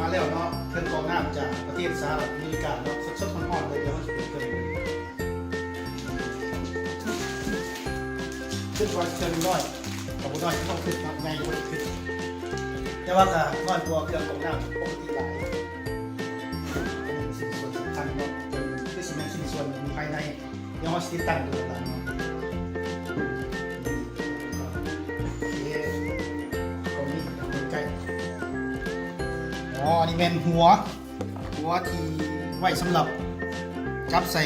ມາແລ້ວເນາະ ເຄື່ອງກອງນ້ຳຈາກປະເທດສະຫະລັດອາເມລິກາເນາະ ສົດໆ ຮ້ອນໆ ເລີຍ. ດຽວເຮົາຊິເປີດເຄື່ອງ ຄິດວ່າເຄື່ອງນ້ອຍກໍບໍ່ນ້ອຍ ເຮົາຄິດເນາະ ໃຫຍ່ກໍບໍ່ໄດ້ຄິດ ແຕ່ວ່າກໍນ້ອຍກວ່າເຄື່ອງກອງນ້ຳປົກກະຕິຫຼາຍ. ອັນນີ້ເປັນຊິ້ນສ່ວນສຳຄັນເນາະ ຄືຊິແມ່ນຊິ້ນສ່ວນພາຍໃນ. ດຽວເຮົາຊິຕິດຕັ້ງເບິ່ງກັນເນາະ. ໂອເຄ ກອງນີ້ໃກ້ໆ ອໍ ອັນນີ້ແມ່ນຫົວ ຫົວທີ່ໄວ້ສຳລັບຈັບໃສ່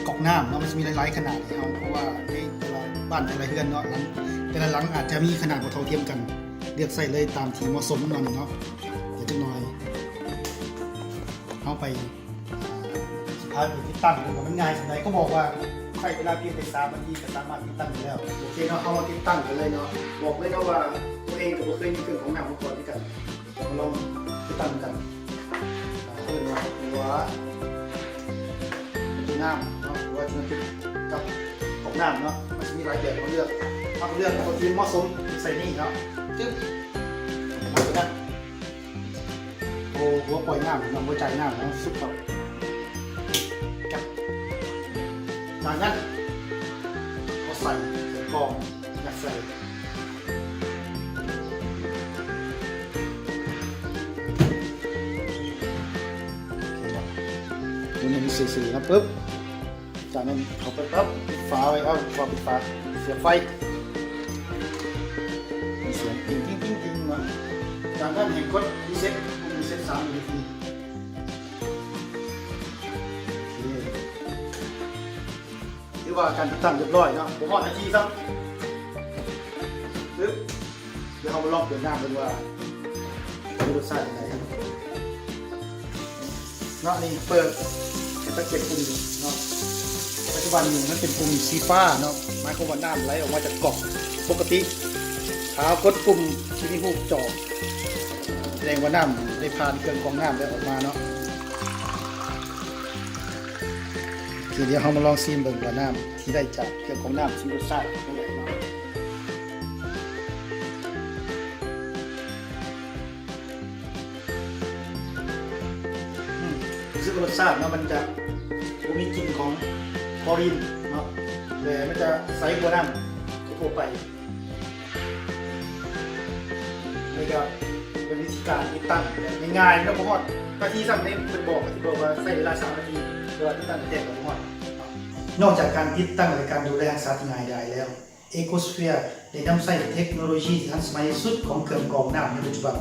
ກອກນ້ຳເນາະ. ມັນຈະມີຫຼາຍໆຂະໜາດໃຫ້ເຮົາ ເພາະວ່າໃນແຕ່ລະບ້ານແຕ່ລະເຮືອນເນາະ ຫຼັງ ແຕ່ລະຫຼັງອາດຈະມີຂະໜາດບໍ່ເທົ່າທຽມກັນ ເລືອກໃຊ້ເລີຍຕາມທີ່ເໝາະສົມເນາະ. ນີ້ເນາະ ດຽວຈັກໜ່ອຍເຮົາໄປ ອ່າ ຊິພາໄປຕິດຕັ້ງເບິ່ງວ່າມັນງ່າຍສ່ຳໃດ. ເຂົາບອກວ່າໃຊ້ເວລາພຽງແຕ່ສາມນາທີກໍສາມາດຕິດຕັ້ງໄດ້ແລ້ວ. ໂອເຄເນາະ ເຮົາມາຕິດຕັ້ງກັນເລີຍເນາະ. ບອກເລີຍເນາະວ່າຕົວເອງກໍບໍ່ເຄີຍມີເຄື່ອງກອງນ້ຳມາກ່ອນຄືກັນ. ເຮົາມາລອງຕິດຕັ້ງນຳກັນ. ອ່າ ເອີ້ນວ່າຫົວປະຕູນ້ຳເນາະ ຫຼືວ່າຈະຕິດກັບກອກນ້ຳເນາະ. ມັນຊິມີຫຼາຍແບບໃຫ້ເລືອກ ເຮົາກໍເລືອກເອົາທີ່ເໝາະສົມໃສ່ນີ້ເນາະ. ຈຶບ ຫຼັງຈາກນັ້ນ ໂອ ຫົວປ່ອຍນ້ຳເນາະ ຫົວຈ່າຍນ້ຳເນາະ ຊຸບເຂົ້າ ຈັບ. ຈາກນັ້ນເຮົາໃສ່ ໃສ່ກອງ ຍັດໃສ່ ໂອເຄເນາະ. ໝູນໃຫ້ມັນຊື່ໆນະ ປຶບ. ຈາກນັ້ນເຮົາກໍປັບ ປິດຝາໄວ້ ເອົາ ຂໍປິດຝາ ສຽບໄຟ ມີສຽງຕິງໆໆໆເນາະ. ຈາກນັ້ນໃຫ້ກົດຣີເຊັດ ປຸ່ມຣີເຊັດສາມວິນາທີ. ໂອເຄ ຖືວ່າການຕິດຕັ້ງຮຽບຮ້ອຍເນາະ ບໍ່ຮອດນາທີຊ້ຳ. ປຶບ ດຽວເຮົາມາລອງເປີດນ້ຳເບິ່ງວ່າມີລົດຊາດຈັ່ງໃດເນາະ. ນີ້ເປີດ ສັງເກດປຸ່ມນີ້ເນາະ ປັດຈຸບັນນີ້ມັນເປັນປຸ່ມສີຟ້າເນາະ ໝາຍຄວາມວ່ານ້ຳໄຫຼອອກມາຈາກກອກປົກກະຕິ. ຖ້າເຮົາກົດປຸ່ມທີ່ມີຮູບຈອກ ສະແດງວ່ານ້ຳໄດ້ຜ່ານເຄື່ອງກອງນ້ຳໄດ້ອອກມາເນາະ. ໂອເຄ ດຽວເຮົາມາລອງຊີມເບິ່ງວ່ານ້ຳທີ່ໄດ້ຈາກເຄື່ອງກອງນ້ຳຊິມີລົດຊາດຈັ່ງໃດເນາະ. ອືມ ຮູ້ສຶກວ່າລົດຊາດເນາະ ມັນຈະບໍ່ມີກິ່ນຂອງຄລໍຣີນເນາະ ແຕ່ມັນຈະໃສກວ່ານ້ຳທົ່ວໄປ. ນີ້ກໍເປັນວິທີການຕິດຕັ້ງແບບງ່າຍໆເນາະ ບໍ່ຮອດນາທີຊ້ຳເດ້ ເພິ່ນບອກ ເພິ່ນບອກວ່າໃຊ້ເວລາສາມນາທີ ແຕ່ວ່າຕິດຕັ້ງແທ້ໆກໍບໍ່ຮອດ. ນອກຈາກການຕິດຕັ້ງ ແລະ ການດູແລຮັກສາທີ່ງ່າຍດາຍແລ້ວ Ecosphere ໄດ້ນຳໃຊ້ເທັກໂນໂລຢີທີ່ທັນສະໄໝທີ່ສຸດຂອງເຄື່ອງກອງນ້ຳໃນປັດຈຸບັນ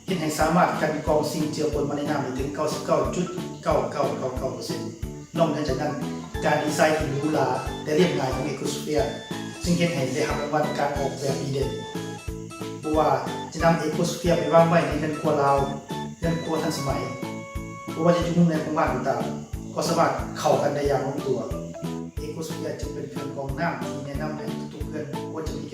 ເຮັດໃຫ້ສາມາດກັ່ນກອງສິ່ງເຈືອປົນມາໃນນ້ຳໄດ້ເຖິງເກົ້າສິບເກົ້າຈຸດເກົ້າເກົ້າເກົ້າເກົ້າເປີເຊັນ. ນອກເໜືອຈາກນັ້ນ, ການດີໄຊທີ່ຫຼູຫຼາ ແລະ ລຽບງ່າຍຂອງ Ecosphere ຈຶ່ງເຮັດໃຫ້ໄດ້ຮັບລາງວັນການອອກແບບດີເດັ່ນ. ບໍ່ວ່າຈະນຳ Ecosphere ໄປວາງໄວ້ໃນເຮືອນຄົວລາວ, ເຮືອນຄົວທັນສະໄໝ, ບໍ່ວ່າຈະຢູ່ມຸມໃດຂອງບ້ານກໍຕາມ, ກໍສາມາດເຂົ້າກັນໄດ້ຢ່າງລົງຕົວ. Ecosphere ຈຶ່ງເປັນເຄື່ອງກອງນ້ຳທີ່ແນະນຳໃຫ້ທຸກໆເຮືອນຄວນຈະມີ